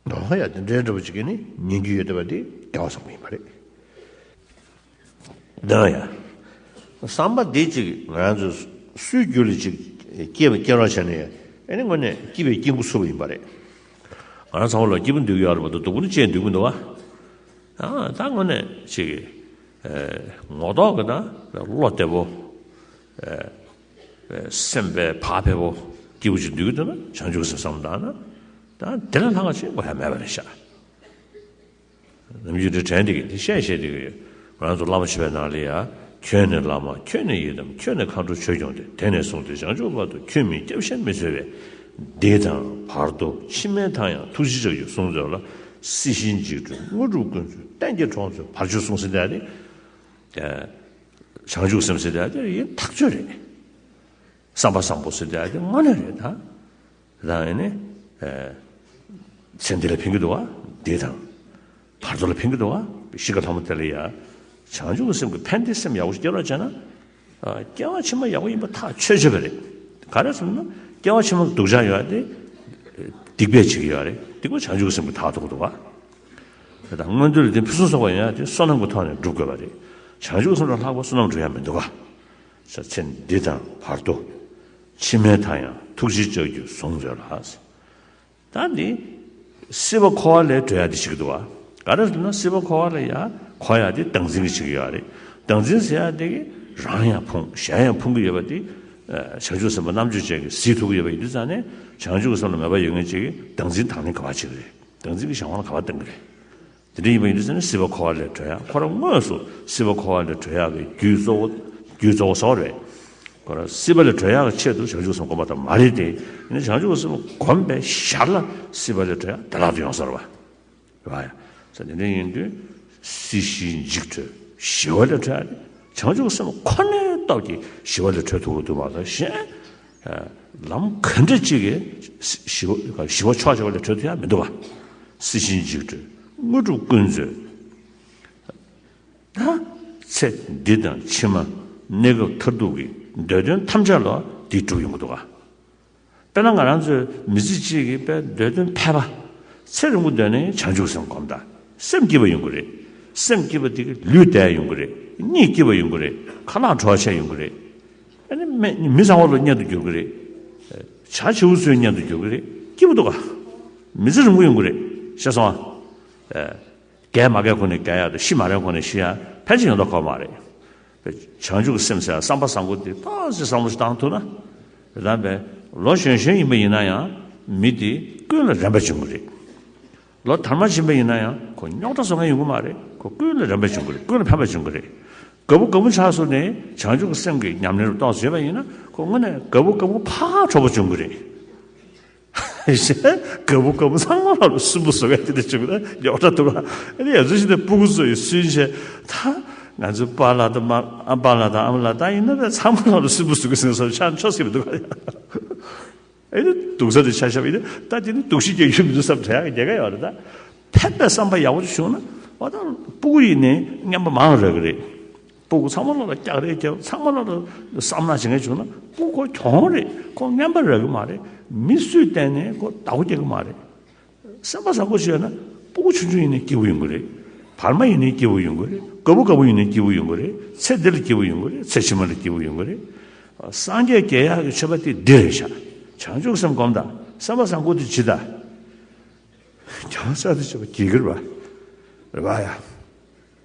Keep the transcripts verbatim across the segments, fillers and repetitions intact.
འོ་ཡ། དེ་འདྲའི་འདྲ་པོ་ཅིག་གིས་ནི་ཉན་རྒྱུ་ཡོད་བསྡད་པ་དེ་སྐལ་བ་བཟང་པོ་ཡིན་པ་རེད། ད་ཡ། བསམ་པ་འདི་ཅིག་ང་རང་ཚོས་སུའི་རྒྱུད་ལ་ཅིག་སྐྱེས་པ་སྐྱེ་རོགས་བྱས་ནས་ཨེ་ནི་དངོས་གནས་སྐྱིད་པའི་སྐྱིད་འགོ་ཚུགས་པ་ཡིན་པ་རེད། ང་རང་ཚང་མ་ལ་སྐྱིད་པོ་འདུག་ཡོད་རེད་མ་གཏོགས་སྡུག་པོ་ནི་ཅི་ཡང་འདུག་མི་འདུག་བ། ཨ་ད་དངོས་གནས་ཅིག་ངོ་ཐོག་གི་ད་བློ་བདེ་པོ། སེམས་པའི་བག་ཕེབས་པོ་སྐྱིད་པོ་ཅིག་འདུག་གི་འདུག་ན་བྱང་ཆུབ་སེམས་བསམ་བཏང་ན། ད་དེ་ལས་ལྷག་པ་ཅིག་དགོས་ཡ་མེད་པ་རེད་ཤག་ནམ་རྒྱུན་དེ་དྲན་བསྡད་ཀྱི་དེ་བཤད་བཤད་བསྡད་ཀྱི་ཡོད། ང་རང་ཚོ་བླ་མ་མཆོད་པའི་ནང་ལ་ཡ། ཁྱོད་ནི་བླ་མ་ཁྱོད་ནི་ཡི་དམ་ཁྱོད་ནི་མཁའ་འགྲོ་ཆོས་སྐྱོང་སྟེ། དེང་ནས་བཟུང་སྟེ་བྱང་ཆུབ་བར་དུ་ཁྱོད་མིན་སྐྱབས་གཞན་མི་འཚོལ་བས། འདི་དང་བར་དོ་ཕྱི་མའི་མཐའ་ཡང་ཐུགས་རྗེ་ལྕགས་ཀྱུས་བཟུང་མཛོད་ལ། སྲིད་ཞིའི་འཇིགས་བྲལ་དངོས་གྲུབ་ཀུན་སྩོལ་གཏན་གྱི་གྲོགས་མཛོད་བར་གཅོད་གསུངས་ཟིན་ཏེ་ཨ་ནི། བྱང་ཆུབ་སེམས་ཟེར་ཏེ་ཨ་ནི་ཡིན་ཐག་ཆོད་རེད། བསམ་པ་བཟང་པོ་ཟེར་ཏེ་ཨ་ནི་དངོས་གནས་རེད་ད། རང་ཡིན་ནི། ཚེ་འདི་ལ་ཕན་གྱི་འདུག་བ། འདི་དང་། བར་དོ་ལ་ཕན་གྱི་འདུག་བ། གཤིས་ཀ་ལྷ་མོ་དེ་ལ་ཡ། བྱང་ཆུབ་ཀྱི་སེམས་ཀྱི་ཕན་བདེ་སེམས་ཡག་པོ་ཞིག་སྐྱེ་རོགས་བྱས་ན། སྐྱེ་བ་ཕྱི་མ་ཡག་པོ་ཡིན་པ་ཐག་ཆོད་ཆོད་པ་རེད། ག་རེ་ཟེར་ན་སྐྱེ་བ་ཕྱི་མ་སྡུག་ཅག་ཡོད་དེ། སྡིག་པས་བྱེད་ཀྱི་ཡོད་རེད། སྡིག་པ་བྱང་ཆུབ་ཀྱི་སེམས་ཀྱིས་དག་ཐུབ་ཀྱི་འདུག་བ། དེ་དང་མངོན་མཐོ་ལ་དེ་ཕུན་སུམ་ཚོགས་པ་ཡོང་ཡ་དེ་བསོད་ནམས་ཀྱི་ཐོག་ནས་སྒྲུབ་དགོས་པ་རེད། བྱང་ཆུབ་ཀྱི་སེམས་ལས་ལྷག་པ་བསོད་ནམས་སྒྲུབ་ཡ་མི་འདུག་བ། ས་ཚེ་འདི་དང་བར་དོ། ཕྱི་མའི་མཐའ་ཡང་ཐུགས་རྗེའི་ལྕགས་ཀྱུས་བཟུང་མཛོད་ལ། ད་འདི། སྲིད་པ་འཁོར་བ་ལས་གྲོལ་ཡ་དེ་བྱེད་ཀྱི་འདུག་བ། ག་རེ་ཟེར་ན་སྲིད་པ་འཁོར་བ་ལ་ཡ་འཁོར་ཡ་དེ་བདག་འཛིན་གྱིས་བྱེད་ཀྱི་ཡོད་རེད། བདག་འཛིན་ཟེར་ཡ་དེ་གི་རང་ཡང་ཕུང་གཞན་ཡང་ཕུང་གི་ཡོད་པ་དེ། བྱང་ཆུབ་སེམས་དཔའ་རྣམ་དཔྱོད་ཅན་གྱིས་གཟིགས་ཐུབ་ཀྱི་ཡོད་པ་ཡིན་དུས་ཙང་ནས་བྱང་ཆུབ་ཀྱི་སེམས་ལ་མོས་པ་ཡོད་མཁན་ཅིག་གིས་བདག་འཛིན་དང་ལེན་ག་པར་བྱེད་ཀྱི་རེད། བདག་འཛིན་གྱི་གཞན་དབང་ལ་ག་པར་བཏང་གི་རེད། དེ་འདྲ་ཡིན་པ་ཡིན་དུས་ཙང་ནས་སྲིད་པ་འཁོར་བ་ལས་གྲོལ་ཡ་ཁོ་རང་དངོས་སུ་སྲིད་པ་འཁོར་བ་ལས་གྲོལ་ཡག་གི་རྒྱུ་གཙོ་བོ་རྒྱུ་གཙོ་བོ་ཟེར་བ་རེད། ཁོ་རང་སྲིད་པ་ལས་གྲོལ་ཡག་གི་ཆེད་དུ་བྱང་ཆུབ་སེམས་སྒོམ་པ་དང་མ་རེད་དེ། ཡིན་ན་བྱང་ཆུབ་སེམས་སྒོམ་པའི་ཞར་ལ་སྲིད་པ་ལས་གྲོལ་ཡག་དེ་ལག་ཏུ་ཡོང་ས་རེད་བ། རེད་བ་ཡ། ས་དེ་འདྲ་ཡིན་དུས་སྲིད་ཞིའི་འཇིགས་བྲལ་ཞི་བ་ལས་གྲོལ་ཡག་དེ་བྱང་ཆུབ་སེམས་ཁོ་ནའི་སྟོབས་ཀྱིས་ཞི་བ་ལས་གྲོལ་ཐུབ་ཀྱི་འདུག་མ་གཏོགས་གཞན། ལམ་ག་འདྲ་ཅིག་གིས་ཞི་བ་ཞི་བ་ཕྱོགས་ཆེ་བ་ལས་གྲོལ་ཐུབ་ཡ་མི་འདུག་བ། སྲིད་ཞིའི་འཇིགས་བྲལ་དངོས་གྲུབ་ཀུན་སྩོལ། ད་ཚེ་འདི་དང་ཕྱི་མ་གནས་སྐབས་མཐར་ཐུག་གི་འདོད་དོན་ཐམས་ཅད་ལ་འདི་འགྲུབ་ཡོང་གི་འདུག་ག་དཔེར་ན་ང་རང་ཚོའི་མི་ཚེ་གཅིག་གི་དཔེ་འདོད་དོན་ཕལ་པ། ཚེ་རིང་པོ་འདོད་ན་བྱང་ཆུབ་སེམས་སྒོམ་དང་། སེམས་སྐྱིད་པ་ཡོང་གི་རེད། སེམས་སྐྱིད་པ་དེ་གིས་ལུས་བདེ་ཡོང་གི་རེད། གཉིད་སྐྱིད་པ་ཡོང་གི་རེད། ཁ་ལག་བྲོ་བ་ཆེ་ཡོང་གི་རེད། ཨ་ནི་མི་མི་ཚང་མ་ལ་གཉེན་དུ་འགྱུར་གི་རེད། བྱ་བྱིའུ་ཚོའི་གཉེན་དུ་འགྱུར་གི་རེད། སྐྱིད་པོ་འདུག་ག་མི་ཚེ་རིང་པོ་ཡོང་གི་རེད། ཤེས་སོང་ཨ། རྒས་མ་རྒས་གོང་ནས་རྒས་ཡག་དང་ཤི་མ་རན་གོང་ནས་ཤི་ཡག་ཕལ་ཆེར་ཡོང་མདོག་ཁ་པོ་མ་རེད། བྱང་ཆུབ་ཀྱི་སེམས་ཟེར་ཡག་བསམ་པ་བཟང་པོ་དེ་ཏོག་ཙམ་བསམ་བློ་ཞིག་བཏང་ཐུབ་ན། དེ་ལྟར་བས་ལོ་གཞོན་གཞོན་ཡིན་པ་ཡིན་ན་ཡང་མི་དེ་ཀུན་ལ་རན་པ་བྱུང་གི་རེད། ལོ་དར་མ་ཕྱིན་པ་ཡིན་ན་ཡང་ཁོ་རྙོག་དྲ་བཟོ་མཁན་ཡོང་གི་མ་རེད། ཁོ་ཀུན་ལ་རན་པ་བྱུང་གི་རེད། ཀུན་ལ་ཕན་པ་བྱུང་གི་རེད། དགའ་པོ་དགའ་པོ་ཆགས་སོང་ནས་བྱང་ཆུབ་ཀྱི་སེམས་ཀྱི་ཉམས་ལེན་རུ་ཏོག་ཙམ་བྱས་པ་ཡིན་ན་ཁོ་དངོས་གནས་དགའ་པོ་དགའ་པོ་ཕར་གྲོགས་པོ་བྱུང་གི་རེད། དགའ་པོ་དགའ་པོ་ཚང་མ་ལ་སུན་པོ་བཟོ་བའི་དེ་འདྲ་བྱུང་ན་རྙོག་དྲ་འདུག་ག་ཨ་ནི་ཡ་ཚོ་ཞིག་ནས་སྤུ་གུ་ཚོ་ཡི་སུན་བྱས་ད་ང་ཚོའི་པཱ་ལགས་དང་མ་ཨ་པཱ་ལགས་དང་ཨ་མ་ལགས་ད་ཡིན་ན་ད་ཚང་མ་ལ་སུན་པོ་བཟོ་གི་ཟིན་སོང་ཆ་ཆོ་སྲིད་མི་འདུག་ག་ཨེ་ནི་སྡུག་ས་དེ་ཆ་བཞག་པ་ཡིན་ན་ད་དེ་ནི་སྡུག་ཤི་སྐྱེ་རྒྱུ་མི་འདུག་བསམ་དྲན་ཡག་གི་རྒྱལ་ཁ་ཡོད་རེད་ད། ཕན་པའི་བསམ་པ་ཡག་པོ་ཅིག་བྱུང་ན་འོ་ད་སྤུ་གུ་ཡིན་ནའི་རྔན་པ་མང་རག་གི་རེད། སྤུ་གུ་ཚང་མ་ལོག་ལ་སྐྱག་རེ་རྒྱབ། ཚང་མ་ལོག་ལ་བསམ་ནག་བྱེད་མཁན་བྱུང་ན་སྤུ་གུ་གྱོང་རེད། ཁོ་རྔན་པ་རག་གི་མ་རེད། མི་སུས་བལྟས་ནའི་ཁོ་བདག་པོ་རྒྱག་གི་མ་རེད། སེམས་པ་བཟང་པོ་ཞིག་ཡོད་ན་སྤུ་གུ་ཆུང་ཆུང་ཡིན་ནའི་སྐྱིད་པོ་ཡོང་གི་རེད། བར་མ་ཡིན་ནའི་སྐྱིད་པོ་ཡོང་གི་རེད། དགའ་པོ་དགའ་པོ་ཡིན་ནའི་སྐྱིད་པོ་ཡོང་གི་རེད། ཚེ་འདི་ལ་སྐྱིད་པོ་ཡོང་གི་རེད། ཚེ་ཕྱི་མ་ལ་སྐྱིད་པོ་ཡོང་གི་རེད། སངས་རྒྱས་རྒྱལ་ཡག་གི་མཆོད་པ་དེ་འདི་རེད་ཤག་བྱང་ཆུབ་སེམས་སྒོམ་དང་། སེམས་པ་བཟང་པོ་དེ་བྱེད་དང་། ཀྱང་ས་དེ་བྱེད་པ་གྱིས་ཀྱིར་བ། རེད་བ་ཡ།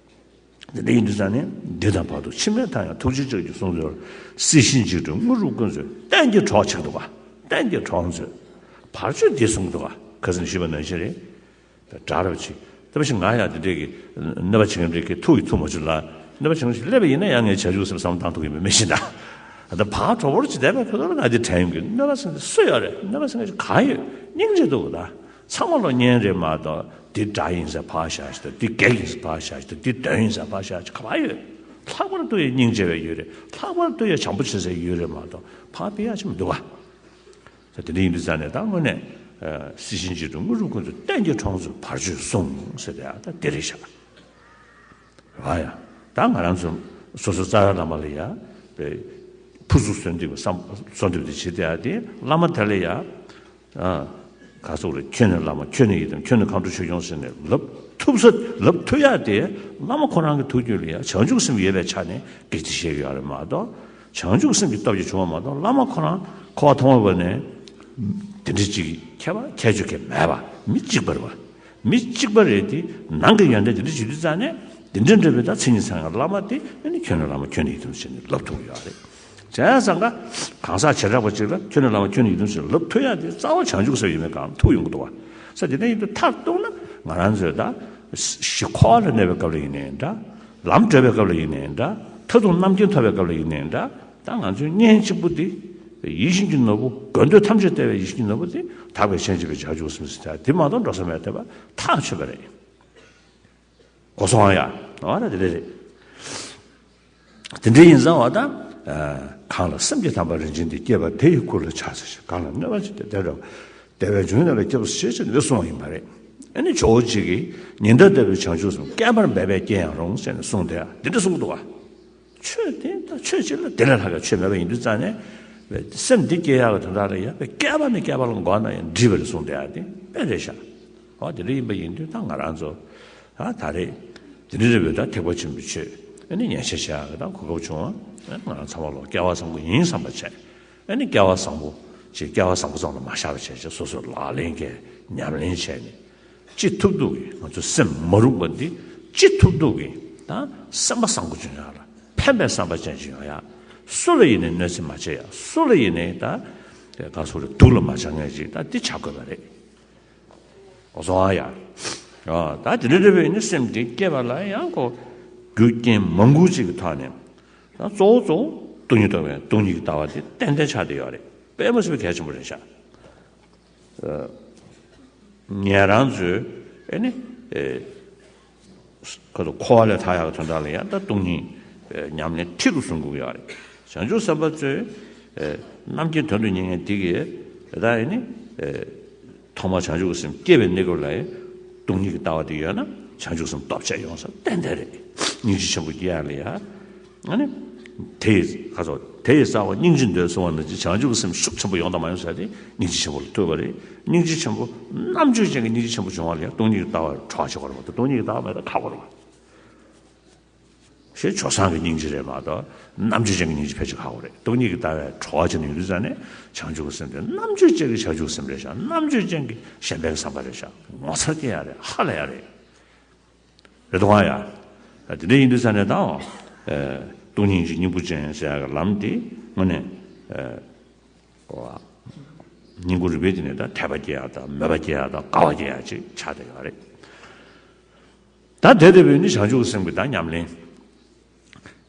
འདི་འདྲ་ཡིན་དུས་ཙང་ནས་འདི་དང་བར་དུ་ཕྱི་མའི་མཐའ་ཡང་ཐུགས་རྗེའི་ལྕགས་ཀྱུས་བཟུང་ཟེར། སྲིད་ཞིའི་འཇིགས་བྲལ་དངོས་གྲུབ་ཀུན་སྩོལ་གཏན་གྱི་གྲོགས་བྱེད་འདུག་ག་གཏན་གྱི་གྲོགས་མཛོད། བར་གཅོད་འདི་གསུངས་འདུག་ག་ཁ་སང་ཞུས་པ་ནང་བཞིན་རེད། འདྲ་རབ་ཅིག་ད་བཞིན་ང་ཡང་འདི་འདྲས་ཀྱི་གནོད་པ་བྱེད་མཁན་འདྲས་ཀྱི་ཐུགས་ཀྱི་ཐུགས་མ་ཆུད་ལ། གནོད་པ་བྱེད་མཁན་ཞིག་སླེབས་པ་ཡིན་ན་ཡང་ངས་བྱ་ཆུག་སེམས་བསམ་བཏང་ཐུབ་ཀྱི་མེད་མི་ཤེས་ད། ད་ཕར་གྲོགས་པོར་ཅི་བསྡད་པའི་ཁོ་ཚོར་ང་འདི་དྲན་ཡོང་གི། གནོད་པ་བྱེད་མཁན་སུ་ཡོད་རེད། གནོད་པ་བྱེད་མཁན་ཞིག་གང་ཡོད། སྙིང་རྗེ་འདུག་ད། ཚང་མ་ལོ་གཉེན་རེད་མ་གཏོགས་འདི་དགྲ་ཡིན་ཟེར་ཕར་བཞག་ཞིག་དང་། འདི་བགེགས་ཡིན་ཟེར་ཕར་བཞག་ཞིག་དང་། འདི་གདོན་ཡིན་ཟེར་ཕར་བཞག་ཞིག་ག་པར་ཡོད། ལྷག་པར་དུ་ཡ་སྙིང་རྗེ་བའི་ཡུལ་རེད། ལྷག་པར་དུ་ཡ་བྱམས་པོ་བྱེད་སའི་ཡུལ་རེད་མ་གཏོགས་ཕར་ཕུད་ཡ་ཅིག་མི་འདུག་ག་ད་དེ་འདྲ་ཡིན་དུས་ཙང་ནས་ད་དངོས་གནས། སྲིད་ཞིའི་འཇིགས་བྲལ་དངོས་གྲུབ་ཀུན་སྩོལ་གཏན་གྱི་གྲོགས་མཛོད་བར་གཅོད་སྲུང་ཟེར་ཏེ་ཡང་ད་དེ་རེད་ཤག་རེད་བ་ཡ། ད་ང་རང་ཚོ་སོ་སོའི་རྩ་བའི་བླ་མ་ལ་ཡ། ཕུར་ཚུགས་གསོལ་འདེབས་བསམ་གསོལ་འདེབས་དེ་བྱེད་དེ་ཡ་དེ་བླ་མ་དེ་ལ་ཡ། ཨ། ག་ཚོད་རེད། ཁྱོད་ནི་བླ་མ། ཁྱོད་ནི་ཡི་དམ། ཁྱོད་ནི་མཁའ་འགྲོ་ཆོས་སྐྱོང་ཟེར་ནས་ལབ་ཐུབ་ས། ལབ་ཐུབ་ཡག་དེ་བླ་མ་ཁོ་རང་གི་ཐུགས་རྒྱུད་ལ་ཡང་བྱང་ཆུབ་སེམས་ཡོད་པའི་ཆ་ནས་སྐད་ཆ་བཤད་ཡོད་རེད་མ་གཏོགས། བྱང་ཆུབ་སེམས་ཀྱི་སྟོབས་ཀྱིས་བྱུང་བ་མ་གཏོགས། བླ་མ་ཁོ་རང་འཁོར་བ་ཐོག་མ་བར་ནས་དེ་འདྲ་ཅིག་ཁྱད་པར་ཁྱད་ཆོས་གང་མེད་པ། མི་གཅིག་པ་རེད་པ། མི་གཅིག་པ་རེད་དེ། ནང་གི་ཡོན་ཏན་དེ་འདྲ་བྱེད་དུས་ཙང་ནས། དེ་འདྲ་འདྲ་བའི་ད་མཚན་ཉིད་ཚང་ཡང་བླ་མ་དེ་ཨ་ནི་ཁྱོད་ནི་བླ་མ། ཁྱོད་ནི་ཡི་དམ་ཟེར་ནས་ལབ་ཐུབ་ཡོད་རེད། བྱས་ཙང་ཀ་གང་ཟག་བྱེ་བྲག་པ་གཅིག་ལ་ཁྱོད་ནི་བླ་མ། ཁྱོད་ནི་ཡི་དམ་ཟེར་ནས་ལབ་ཐུབ་ཡག་དེ་རྩ་བ་བྱང་ཆུབ་སེམས་ཡིན་པའི་སྒང་ཐུག་ཡོང་གི་འདུག་བ། ས་དེ་འདྲ་ཡིན་དུས་མཐར་གཏུགས་ན་ང་རང་ཚོས་ད་ཞི་འཁོར་བ་ལ་གནས་པའི་སྐབས་ལ་ཡིན་ནའི་འདྲ། ལམ་བགྲོད་པའི་སྐབས་ལ་ཡིན་ནའི་འདྲ། མཐར་ཐུག་རྣམ་མཁྱེན་ཐོབ་པའི་སྐབས་ལ་ཡིན་ནའི་འདྲ། ད་ང་ཚོའི་གཉེན་གཅིག་པུ་དེ། ཡིད་བཞིན་གྱི་ནོར་བུ། དགོས་འདོད་ཐམས་ཅད་སྟེར་བའི་ཡིད་བཞིན་གྱི་ནོར་བུ་དེ་དག་པའི་སྤྱན་འབྱེད་པའི་བྱང་ཆུབ་སེམས་ཟེར་ཡག་དེ་མ་གཏོགས་འགྲོ་ས་མེད་བསྡད་པ་ཐག་ཆོད་པ་རེད། གོ་སོང་ཨ། ཡ། འོ་ད་དེ་འདྲ་རེད། དེ་འདྲ་ཡིན་ཙང་བ་དང་། གང་ལ་སེམས་ཀྱི་དམ་པ་རིན་ཆེན་འདི། སྐྱེས་པ་དེ་ཡི་སྐུ་ལ་ཕྱག་འཚལ་ཞིང་། གང་ལ་གནོད་པ་ཅི་སྟེ་བདེ་འགྲོ་བ། བདེ་བའི་འབྱུང་གནས་ལ་སྐྱབས་སུ་མཆི་ཞེས་འདི་གསུངས་པ་ཡིན་པ་རེད། ཨ་ནི་ཇོ་བོ་རྗེ་གིས་ཉི་ཟླ་ལྟ་བུའི་བྱང་ཆུབ་སེམས། བསྐལ་པར་འབད་པས་སྐྱེ་ཡང་རུང་ཟེར་ནས་གསུངས་ཏེ། འདི་འདྲ་གསུངས་འདུག་བ། ཆོས་དེ་ད་ཆོས་གཅིག་ལ་དེ་ལས་ལྷག་པའི་ཆོས་མེད་པ་ཡིན་དུས་ཙང་ནས། སེམས་འདི་སྐྱེ་ཡག་གི་དོན་དག་ལ་ཡང་བསྐལ་པ་ནས་བསྐལ་པ་ལ་འགོར་ན་ཡང་འགྲིག་པ་རེད་གསུངས་ཏེ། ཡ་དེ་དཔེ་རེད་ཤག་འོ་དེ་འདྲ་ཡིན་པ་ཡིན་དུས་ད་ང་རང་ཚོ། ཨ་ད་རེས་དེ་འདྲ་རེད་པས། ད་ཐེག་པ་ཆེན་པོའི་ཆོས་ཨ་ནི་ཉན་ཤེས་བྱ་ཡག་གི་ད་གོ་སྐབས་བྱུང་བ། ཨ་ནི་ང་རང་ཚང་མ་ལོ་སྐལ་བ་བཟང་པོ་ཡིན་བསམ་པ་བྱས། ཨ་ནི་སྐལ་བ་བཟང་པོ་ཅིག་སྐལ་བ་བཟང་པོ་ཙམ་ལ་མ་བཞག་པ་བྱས་བྱས། སོ་སོས་ལག་ལེན་བཀལ། ཉམས་ལེན་བྱས་ནས། ཅི་ཐུབ་ཐུབ་ཀྱིས་ང་ཚོ་སེམས་མ་རུངས་པ་འདི་ཅི་ཐུབ་ཐུབ་ཀྱིས་ད་སེམས་པ་བཟང་པོ་བྱུང་ཡག་ལ། ཕན་པའི་བསམ་པ་ཅན་ཅིག་ཡོང་ཡག། སུ་ལ་ཡིན་ནའི་གནོད་འཚེ་མ་བྱེད་ཡག། སུ་ལ་ཡིན་ནའི་ད་ག་སོ་རེ་སྡུག་ལ་མ་བྱ་མཁན་ཅིག་ད་འདི་བྱ་དགོས་པ་རེད། གོ་སོང་ཨ། ཡ། ཨ་ད་དེ་འདྲ་རེད་པས། ཨ་ནི་སེམས་འདི་སྐྱེས་པ་ལ་ཡང་ཁོ་རྒྱུ་རྐྱེན་མང་པོ་ཅིག་གི་ཐོག་ནས། ད་གཙོ་བོ་གཙོ་བོ་སྟོང་ཉིད་རྟོགས་པའི་སྟོང་ཉིད་ཀྱི་ལྟ་བ་དེ་ཏན་ཏན་ཆགས་བསྡད་ཡོད་རེད། དཔེ་མ་སྲིད་པའི་གལ་ཆེན་པོ་རེད་ཤག་ཉན་རང་ཚོས་ཨ་ནི། ཨེ། ཁོ་ཚོ་འཁོར་བ་ལས་ཐར་ཡག་གི་དོན་དག་ལ་ཡང་ད་སྟོང་ཉིད་ཉམས་ལེན་ཁྲིད་དུ་བཟུང་དགོས་ཡོད་རེད། བྱང་ཆུབ་སེམས་དཔའ་ཚོས། ཨེ། རྣམ་མཁྱེན་དོན་དུ་གཉེར་མཁན་དེ་གིས་ད་ཨ་ནི། ཨེ། ཐོག་མར་བྱང་ཆུབ་ཀྱི་སེམས་སྐྱེས་པའི་གནས་སྐབས་ལ་ཡང་སྟོང་ཉིད་ཀྱི་ལྟ་བ་དེ་ཡོད་ན་བྱང་ཆུབ་སེམས་སྟོབས་ཆེ་ཡོང་ས་ཏན་ཏན་རེད། སྙིང་རྗེ་ཆེན་པོ་སྐྱེ་ཡག་ལ་ཡ། ཨ་ནི། དེ་ཡི་ཁ་སོ། དེ་ཡི་རྩ་བ་སྙིང་རྗེ་འདོད་གསུངས་པ་ནང་བཞིན་བྱང་ཆུབ་ཀྱི་སེམས་ཤུགས་ཆེན་པོ་ཡོང་དང་མ་ཡོང་ཟེར་ཏེ་སྙིང་རྗེ་ཆེན་པོ་ལ་ཐུག་པ་རེད། སྙིང་རྗེ་ཆེན་པོ། རྣམ་དཔྱོད་ཅན་གྱི་སྙིང་རྗེ་ཆེན་པོ་བྱུང་བ་ལ་ཡང་སྟོང་ཉིད་ཀྱི་ལྟ་བར་གྲོགས་བྱེད་དགོས་རེད་མ་གཏོགས། སྟོང་ཉིད་ཀྱི་ལྟ་བ་མེད་ན་ཁག་པོ་རེད། ཞེས་སྤྱོད་བཟང་གི་སྙིང་རྗེ་རེད་མ་གཏོགས། རྣམ་དཔྱོད་ཅན་གྱི་སྙིང་རྗེ་ཕལ་ཆེར་ཁག་པོ་རེད། སྟོང་ཉིད་ཀྱི་ལྟ་བའི་གྲོགས་བྱེད་ནས་ཡོང་དུས་ཙང་ནས་བྱང་ཆུབ་ཀྱི་སེམས་དེ་རྣམ་དཔྱོད་ཅན་གྱི་བྱང་ཆུབ་སེམས་རེད་ཤག་རྣམ་དཔྱོད་ཅན་གྱི་གཞན་ཕན་གྱི་བསམ་པ་རེད་ཤག་ངོ་མཚར་སྐྱེ་ཡག་རེད། ཧ་ལས་ཡག་རེད། རེད་དོ་ཨ། ཡ། དེ་འདྲ་ཡིན་དུས་ཙང་ནས་ད། ཨེ། སྟོང་ཉིད་ཀྱི་སྙིང་པོ་ཅན་ཟེར་ཡག་གི་ལམ་དེ་དངོས་གནས། ཨེ། ཨོ། སྙིང་པོ་རིམ་པས་དེ་ནས་ད་དད་པ་སྐྱེ་ཡག་དང་། མོས་པ་སྐྱེ་ཡག་དང་། དགའ་བ་སྐྱེ་ཡག་ཅིག་ཆགས་བསྡད་ཡོད་རེད། ད་དེ་ལྟ་བུའི་ནི་བྱང་ཆུབ་སེམས་ཀྱི་ད་ཉམས་ལེན་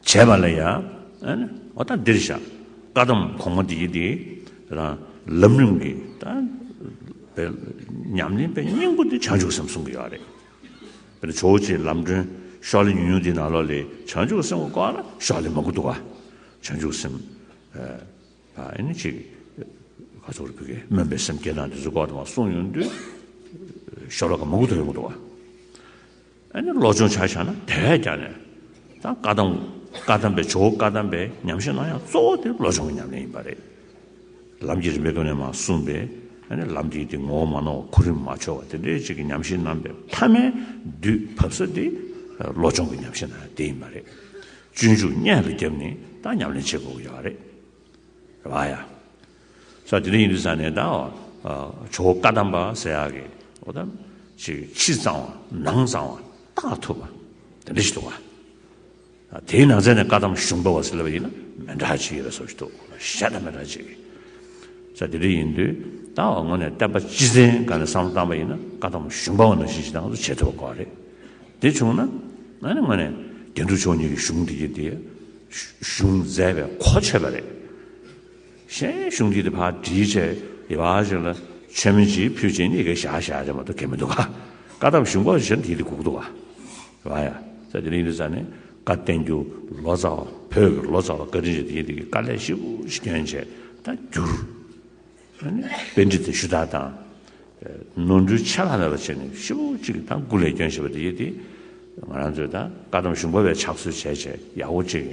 བྱས་པ་ལ་ཡ། ཨ་ནི་འོ་ད་འདིར་བཞག་བཀའ་གདམས་གོང་མ་འདི་ཡི་དེ་རང་ལམ་རིམ་གྱི་ད་ཉམས་ལེན་པའི་སྙིང་པོ་དེ་བྱང་ཆུབ་སེམས་གསུང་གི་ཡོད་རེད། དཔེར་ན་ཇོ་བོ་རྗེས་ལམ་སྒྲོན་ཤོག་ལྷེ་ཉུང་ཉུང་དེའི་ནང་ལོགས་ལ་བྱང་ཆུབ་སེམས་ཀྱི་སྐོར་ལ་ཤོག་ལྷེ་མང་པོ་འདུག་ག་བྱང་ཆུབ་སེམས། ཨ་ནི་ཅིག་ག་ཚོད་རེ་བོད་སྐད། སྨོན་པའི་སེམས་བསྐྱེད་སྟངས་དེ་ཚོའི་སྐོར་དུ་མར་གསུངས་ཡོང་དུས་ཤོ་ལོ་ཀ་མང་པོ་ཐོན་ཡོང་གི་འདུག་བ། ཨ་ནི་བློ་སྦྱོང་ཆ་བཞག་ན་དེ་བས་ཀྱང་ནས་ད་བཀའ་གདམས། བཀའ་གདམས་པའི། ཇོ་བོ་བཀའ་གདམས་པའི་ཉམས་བཞེས་གནང་ཡག་གཙོ་བོ་དེ་བློ་སྦྱོང་གི་ཉམས་ལེན་ཡིན་པ་རེད། ལམ་གྱི་རིམ་པའི་སྐབས་ནས་མར་གསུངས་པའི། ཨ་ནི་ལམ་དེའི་དེ་ངོ་བོ་མ་ནོར་བ། གོ་རིམ་མ་འཆོལ་བ། དེ་འདྲའི་ཅིག་གི་ཉམས་བཞེས་གནང་པའི་མཐའ་མའི་དུས་བབས་ས་དེ་བློ་སྦྱོང་གི་ཉམས་བཞེས་གནང་ཡག་དེ་ཡིན་པ་རེད། སྤྱོད་འཇུག་སྙན་ལ་བརྒྱབ་ནས་ད་ཉམས་ལེན་བྱེད་དགོས་ཀྱི་ཡོད་རེད། རེད་བ་ཡ། ས་དེ་འདྲ་ཡིན་དུས་ཙང་ནས་ད། ཨ། ཇོ་བོ་བཀའ་གདམས་པ་ཟེར་ཡག་གི་འོ་ད་ཅིག་ཕྱི་གཙང་བ་ནང་གཙང་བ་བརྟག་ཐུབ་པ་དེ་འདྲ་ཞིག་འདུག་བ། ཨ། དེའི་ནང་ཚན་ནས་བཀའ་གདམས་གཞུང་པ་བ་ཟེར་ལབ་པ་ཡིན་ན་མི་འདྲ་ཅིག་ཡོད་པའི་བཟོ་ཞིག་འདུག་ཞེ་དྲག་མི་འདྲ་ཅིག་ས་དེ་འདྲ་ཡིན་དུས་ད་འོ་དངོས་གནས་བསྟན་པ་སྤྱི་མཚན་སྒང་ནས་བསམ་བློ་བཏང་པ་ཡིན་ན་བཀའ་གདམས་གཞུང་པ་བ་ནང་བཞིན་ཞིག་ད་ང་ཚོ་བྱེད་ཐུབ་པ་དགོས་རེད། དེ་བྱུང་ན་ཨ་ནི་དངོས་གནས་རྒྱན་དྲུག་མཆོག་གཉིས་ཀྱི་གཞུང་འདི་གི་དེ་གཞུང་མཛད་པའི་གོ་ཆོད་པ་རེད། གཞན་གཞུང་འདི་དེ་ཕར་བྲིས་བྱས་ཡི་བ་ཞིག་ལ་མཆོད་མེ་ཅིག་ཕུལ་བྱས་ནི་ཡི་གེ་བཞག་བཞག་རེད་མ་གཏོགས་གལ་མི་འདུག་ག་བཀའ་གདམས་གཞུང་པ་བྱས་ན་དེ་དེ་དགོས་ཀྱི་འདུག་ག་རེད་བ་ཡ། ས་དེ་ནས་ཡིན་དུས་ཙང་ནས་བཀའ་བསྟན་རྒྱུ་ལོ་ཙཱ་བ། བོད་ཀྱི་ལོ་ཙཱ་བ་བཀའ་དྲིན་ཅན་དེ་ཡིན་དེ་གི་དཀའ་ལས་ཞེ་པོ་ཞིག་བསྐྱོན་བྱས་ད་བསྒྱུར། ཨ་ནི་པཎྜི་ཏའི་ཞུ་དག་དང་། ནོར་འཁྲུལ་ཆད་ལྷག་མེད་པ་བྱས་ནས་ཞེ་པོ་ཅིག་ད་སྐུ་ལས་བསྐྱོན་བཞིན་པ་དེ་ཡིན་དེ། ང་རང་ཚོས་ད་བཀའ་གདམས་གཞུང་པ་བས་ཕྱག་སྲོལ་བྱས་བྱས་ཡག་པོ་ཅིག་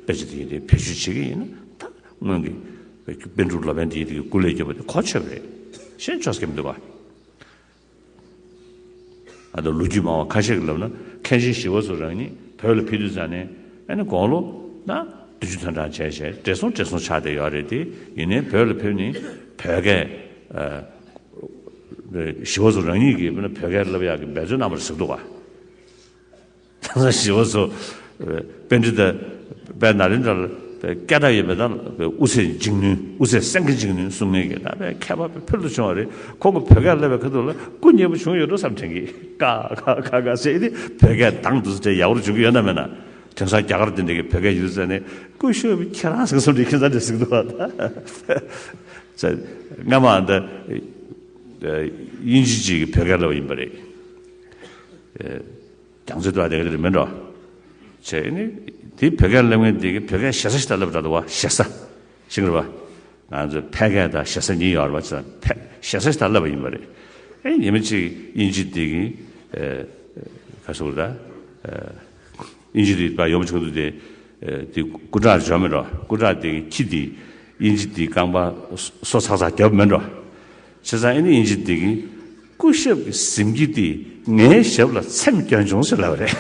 དཔེ་ཆ་དེ་ཡིན་དེ་བེད་སྤྱོད་བྱེད་ཀྱི་ཡིན་ན་ད་སྔོན་གྱི་པཎ་གྲུབ་ལོ་པཎ་དེ་ཡིན་དེ་གི་སྐུ་ལས་བསྐྱོན་པ་དེ་གོ་ཆོད་པ་རེད། གཞན་ཆོག་ས་གང་ཡང་མི་འདུག་ག་ཨ་ད་ལོ་རྒྱུས་མང་བ་ཁ་ཤས་ཀྱིས་ལབ་ན། མཁན་ཆེན་ཞི་བ་འཚོ་རང་ཉིད་བོད་ལ་ཕེབས་དུས་ཙང་ནས་ཨ་ནི་དགུང་ལོ་ན་བདུན་ཅུ་དོན་གྲངས་བྱས་བྱས་བགྲེས་སོང་བགྲེས་སོང་ཆགས་བསྡད་ཡོད་རེད་དེ། ཡིན་ནའི་བོད་ལ་ཕེབས་ནས་བོད་སྐད། ཨ་ཞི་བ་འཚོ་རང་ཉིད་ཀྱིས་དཔེར་ན་བོད་སྐད་བསླབ་ཡག་གི་འབད་བརྩོན་གནང་བ་རེད་ཟེར་གྱི་འདུག་ག། ད་ལྟ་ཞི་བ་འཚོ་པཎྜི་ཏ་དཔལ་ནཱ་ལེནྡྲ་ལ་སྐད་གྲགས་ཡོད་པའི་ད་དབུ་ཚད་འཇིགས་ནུས། དབུ་ཚད་སེང་གེ་འཇིགས་ནུས་གསུང་མཁན་གྱི་ད་དཔེ་མཁས་པ་ཕུལ་དུ་བྱུང་བ་རེད། ཁོང་གིས་བོད་སྐད་བསླབ་པའི་ཁ་ཐུག་ལ་སྐུ་མཉེལ་པོ་བྱུང་ཡོད་འགྲོ་བསམ་དྲན་གྱི། ཀ་ཀ་ཀ་ཀ་ཟེར་ཏེ་བོད་སྐད་དྭངས་འདུག་ཟེར་ཡག་པོ་བྱུང་གི་ཡོད་ན་མེད་ན། དེང་སང་རྒྱ་གར་དེ་འདྲ་གི་བོད་སྐད་ཡིན་ཟེར་ནས་སྐུ་ཞབས་ཁྱེད་རང་ཟེར་གསུང་དྲན་ཁྱེད་ཚང་འདྲ་ཟེར་གྱི་འདུག་བ། ད་སྔ་མ་ད་དབྱིན་ཇི་གཅིག་གིས་བོད་སྐད་བསླབ་པ་ཡིན་པ་རེད། རྒྱ་མཚོའི་ཐོག་དེ་ག་དེ་མིན་འགྲོ། བྱས་ནི་དེ་བོད་སྐད་སློབ་མཁན་དེ་གིས་བོད་སྐད་ཞེ་ས་ཞིག་ད་བསླབ་འདྲ་འདུག་བ། ཞེ་ས་ཤེས་ཀྱི་རེད་པ། ང་ཚོ་ཕལ་སྐད་དང་ཞེ་ས་གཉིས་ཡོད་རེད་པ། ཕལ་ཞེ་ས་ཞིག་ད་བསླབ་པ་ཡིན་པ་རེད། ཨེ་ཉི་མ་གཅིག་དབྱིན་ཇི་དེ་གིས་ཨེ་ག་ཟེར་དགོས་རེད་ད། ཨེ་དབྱིན་ཇི་དེ་པ་ཡོང་བ་ཆེན་པོ་དེ་ཨེ་དེ་སྐུ་དྲག་འཇོག་མེད་འགྲོ། སྐུ་དྲག་དེ་གིས་ཁྱི་དེ་དབྱིན་ཇི་དེའི་རྐང་པ་སོ་ཚག་ཚག་བརྒྱབ་མེད་འགྲོ། བྱས་ཙང་ཨེ་ནི་དབྱིན་ཇི་དེ་གིས། སྐུ་ཞབས་ཀྱི་གཟིམ་སྐྱིལ་དེས་ངའི་ཞབས་ལ་ཚེམས་བསྐྱོན་བྱུང་ཟེར་ལབ་པ་རེད།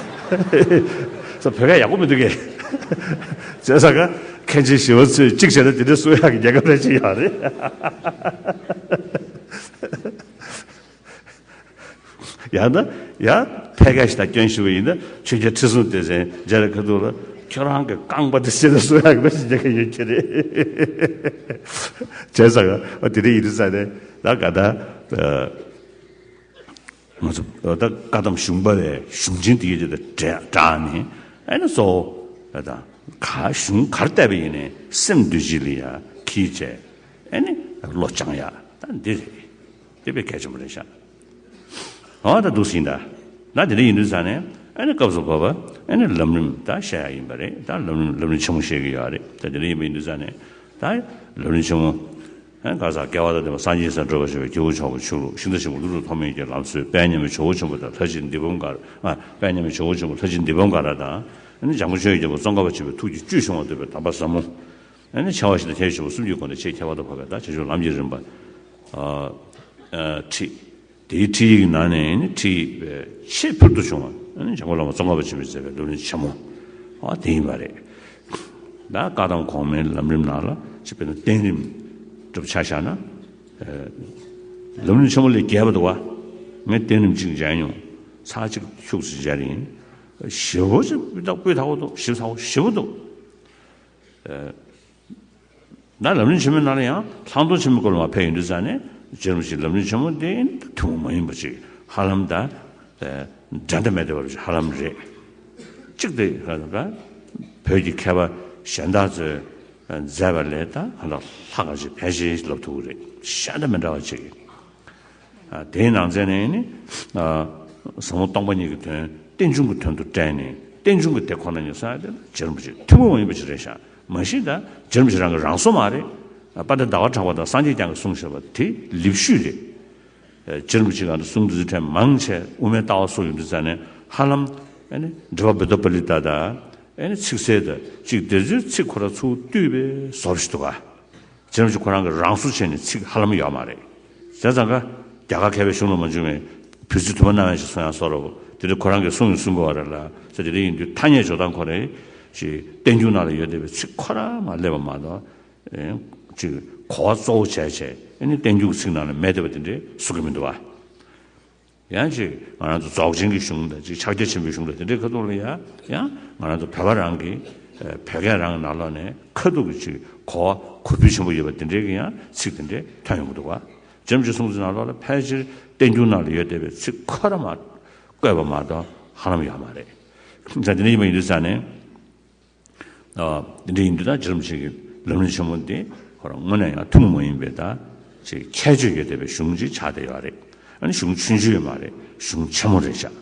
ས་བོད་སྐད་ཡག་པོ་མི་འདུག་གས། བྱས་ཙང་ཀ་མཁན་ཆེན་ཞི་བ་འཚོས་གཅིག་བྱས་ན་དེ་འདྲ་གསུང་ཡག་གི་རྒྱལ་ཁབ་རེ་ཅིག་ཡོད་རེད། ཡང་ན་ཡང་ཕལ་སྐད་ཞིག་ད་སྐྱོན་ཞུ་བ་ཡིན་ན། ཆོས་རྒྱལ་ཁྲི་སྲོང་ལྡེ་བཙན་མཇལ་ཁ་ཐུག་ལ་ཁྱོད་རང་གི་རྐང་པ་དེ་བཤད་ན་གསུང་ཡག་གི་རེ་ཅིག་རྒྱལ་ཁབ་ཡོད་ཀྱི་རེད། བྱས་ཙང་ཨ་དེ་འདྲ་ཡིན་དུས་ཙང་ནས་ད་ག་ད། ང་ཚོ་ད་བཀའ་གདམས་གཞུང་པ་བའི་གཞུང་ཆེན་དེ་ཡོད་དེ་དང་སྦྲགས་ནས། ཨ་ནི་གཙོ་བོ་ད་ག་གཞུང་ག་རེ་བལྟས་པ་ཡིན་ནའི་སེམས་འདུ་བྱེད་ལ་ཡ་ཁྱི་བྱས། ཨ་ནི་བློ་སྦྱང་ཡ་ད་འདི་རེད། དེ་དཔེ་གལ་ཆེན་པོ་རེད་ཤག། འོ་ད་འདུག་ཟིན་ད། ད་དེ་འདྲ་ཡིན་དུས་ཙང་ནས་ཨ་ནི་སྐབས་སུ་བབ་པ་ཨ་ནི་ལམ་རིམ་ད་བཤད་ཡ་ཡིན་པ་རེད། ད་ལམ་རིམ་ལམ་རིམ་ཆེན་མོ་བཤད་ཀྱི་ཡོད་རེད། ད་དེ་འདྲ་ཡིན་པ་ཡིན་དུས་ཙང་ནས་ད་ལམ་རིམ་ཆེན་མོ། ཨ་ག་ས་སྐལ་བ་དང་ལྡན་པ་སངས་རྒྱས་སར་སྒྲོལ་བར་བྱེད་པའི་སྐྱེས་བུ་མཆོག་གི་ཆོས་ལུགས། ཤིང་རྟ་ཆེན་པོ་ཀླུ་སྒྲུབ་ཐོགས་མེད་ཀྱི་ལམ་སྲོལ། དཔལ་མཉམ་མེད་ཇོ་བོ་ཆེན་པོ་དང་ལྷ་རྗེ་འདི་བུམ་དཀར། ཨ་དཔལ་མཉམ་མེད་ཇོ་བོ་ཆེན་པོ་ལྷ་རྗེ་འདི་བུམ་དཀར་དང་། ཨ་ནི་འཇམ་མགོན་ཆོས་ཀྱི་རྒྱལ་པོ་ཙོང་ཁ་པ་ཆེན་པོའི་ཐུགས་ཀྱི་བཅུད་བྱུང་བ་བསྟོད་པའི་གདམས་པ་ཟབ་མོ། ཨ་ནི་ཕྱྭ་བ་ཞི་བ་ཐེག་པ་ཆེན་པོ་གསུམ་གྱི་སྒོ་ནས་ཆེས་ཁྱད་པར་དུ་འཕགས་པའི་ད་བྱང་ཆུབ་ལམ་གྱི་རིམ་པ། ཨ་ཨ་ཁྲིད། དེའི་ཁྲིད་ཡིག་གི་ནང་ནས་ནི་ཁྲིད་ཡིག་ཆེས་ཕུལ་དུ་བྱུང་བ་ཨ་ནི་འཇམ་མགོན་བླ་མ་ཙོང་ཁ་པ་ཆེན་པོས་མཛད་པའི་ལམ་རིམ་ཆེན་མོ། ཨ་དེ་ཡིན་པ་རེད། ད་བཀའ་གདམས་གོང་མའི་ལམ་རིམ་ནང་ལ་ཅིག་དཔེར་ན་བསྟན་རིམ་འདྲ་པོ་ཆ་བཞག་ན། ཨ་ལམ་རིམ་ཆེན་མོ་ལས་རྒྱས་པ་འདུག་བ། ངས་བསྟན་རིམ་གཅིག་མཇལ་མྱོང་། ཚར་གཅིག་ཤུགས་སུ་མཇལ་ཡིན། ཞེ་པོ་ཅིག་སྤུས་དག་སྤུས་དག་པོ་འདུག། ཞིབ་ཚགས་པོ་ཞེ་པོ་འདུག། ཨ་ད་ལམ་རིམ་ཆེན་མོའི་ནང་ལ་ཡང་ལྷག་མཐོང་ཆེན་མོའི་སྐོར་ལ་མར་ཕེབས་ཡོང་དུས་ཙང་ནས། རྗེ་རིན་པོ་ཆེས་ལམ་རིམ་ཆེན་མོ་འདི་ཐུན་མོང་མ་ཡིན་པ་ཅིག་ཧ་ལམ་ད་འགྲན་ཟླ་མེད་བསྡད་པ་ཅིག་ཧ་ལམ་རེད། གཅིག་དེ་ཧ་ལམ་ད་བོད་ཀྱི་མཁས་པ་གཞན་དག་ཚོས་མཛད་པ་ལས་ད་ཧ་ལམ་ལྷག་ག་ཅིག་ཕལ་ཆེར་ལབ་ཐུབ་ཀྱི་རེད། གཞན་དང་མི་འདྲ་བ་ཅིག། ཨ་དེའི་ནང་ཚན་ནས་ནི་ཨ་ཟབ་མོ་སྟོང་པ་ཉིད་ཀྱི་དོན་རྟེན་འབྱུང་གི་དོན་དུ་བཀྲལ་ནས། རྟེན་འབྱུང་གི་དེ་ཁོ་ན་ཉིད་གསུང་ཡ་དེ་རྗེ་རིན་པོ་ཆེ་ཐུན་མོང་མ་ཡིན་པ་ཅིག་རེད་ཤག། མ་གཞི་ད་རྗེ་རིན་པོ་ཆེ་རང་གི་རང་གསུང་མ་རེད། ཨ་དཔལ་ལྡན་ཟླ་བ་གྲགས་པ་དང་སངས་རྒྱས་བསྐྱངས་ཀྱིས་གསུངས་བཞག་པ་དེ་ལེགས་བཤད་རེད། ཨ་རྗེ་རིན་པོ་ཆེ་གང་དུ་གསུང་དུས་ཚོད་ཕྲན་མང་ཆེ་དབུ་མའི་ལྟ་བ་སོགས་ཡོང་དུས་ཙང་ནས་ཧ་ལམ་ཨ་ནི་འགྲེལ་པ་བོད་དོན་པ་ལི་ཏ་དང་། ཨ་ནི་ཚིག་གསལ་དང་གཅིག། དེ་ཚོའི་ཚིག་ཁོ་རང་ཚུར་བཏུས་པའི་བཟོ་འདྲ་ཞིག་འདུག་ག། རྗེ་རིན་པོ་ཆེ་ཁོ་རང་གིས་རང་བཟོ་བྱས་ནས་ཚིག་ཧ་ལམ་ཡོད་མ་རེད། བྱས་ཙང་ཀ་རྒྱ་གར་མཁས་པའི་གཞུང་ལ་མ་བྱུང་བའི་བོད་ཚིག་དུ་མ་སྣང་བ་ཞིག་གསུང་ཡག་བཟོ་འདྲ་པོ་དེ་འདྲ་ཁོ་རང་གིས་གསུང་ཡང་གསུང་དགོས་པ་རེད་ལ། ཟེར་དེ་འདྲ་ཡིན་དུས་ཐ་སྙད་འཇོག་སྟངས་ཁོ་རང་ཞིག་བསྟན་འགྱུར་ནང་ལ་ཡོད་བསྡད་པའི་ཚིག་ཁོ་རང་མར་སླེབས་པ་མ་གཏོགས། ཨེ་ཅིག་གོ་བ་གཙོ་བོ་བྱས་བྱས་ཨ་ནི་བསྟན་འགྱུར་གྱི་ཚིག་ནང་ལ་མེད་བསྡད་པ་དེ་འདྲ་བཟོ་གི་མི་འདུག་བ། ཡང་ཅིག་ང་རང་ཚོ་རྫོགས་ཆེན་གྱི་གཞུང་དང་ཅིག་ཕྱག་རྒྱ་ཆེན་པོའི་གཞུང་དང་དེ་འདྲའི་ཁ་ཐུག་ལ་ཡང་ཡང་ང་རང་ཚོ་བོད་པ་རང་གི་ཨ་བོད་སྐད་རང་གི་ནང་ལོགས་ནས་ཁ་ཐུག་གི་ཅིག་གོ་བ་གོ་འཕེར་ཆེན་པོ་ཡོད་པ་དེ་འདྲའི་གི་ཡང་ཚིག་དེ་འདྲའི་ཐོན་ཡོང་གི་འདུག་བ། རྗེ་རིན་པོ་ཆེའི་གསུང་ཚིག་ནང་ལོགས་ལ་ཕལ་ཆེར་བསྟན་འགྱུར་ནང་ལ་ཡོད་བསྡད་པའི་ཚིག་ཁོ་རང་མར་བཀོད་པ་མ་གཏོགས་ཧ་ལམ་ཡོད་མ་རེད། ད་དེ་འདྲ་ཡིན་པ་ཡིན་དུས་ཙང་ནས། ཨ་འདི་འདྲ་ཡིན་དུས་ད་རྗེ་རིན་པོ་ཆེ་གི་ལམ་རིམ་ཆེན་མོ་འདི་ཁོ་རང་དངོས་གནས་ཡང་ཐུན་མོང་མ་ཡིན་པའི་ད་ཅིག་ཁྱད་ཆོས་ཡོད་བསྡད་པའི་གཞུང་ཅིག་ཆགས་བསྡད་ཡོད་རེད། ཨ་ནི་གཞུང་ཆུང་ཆུང་ཡོད་མ་རེད། གཞུང་ཆེན་མོ་རེད་ཤག།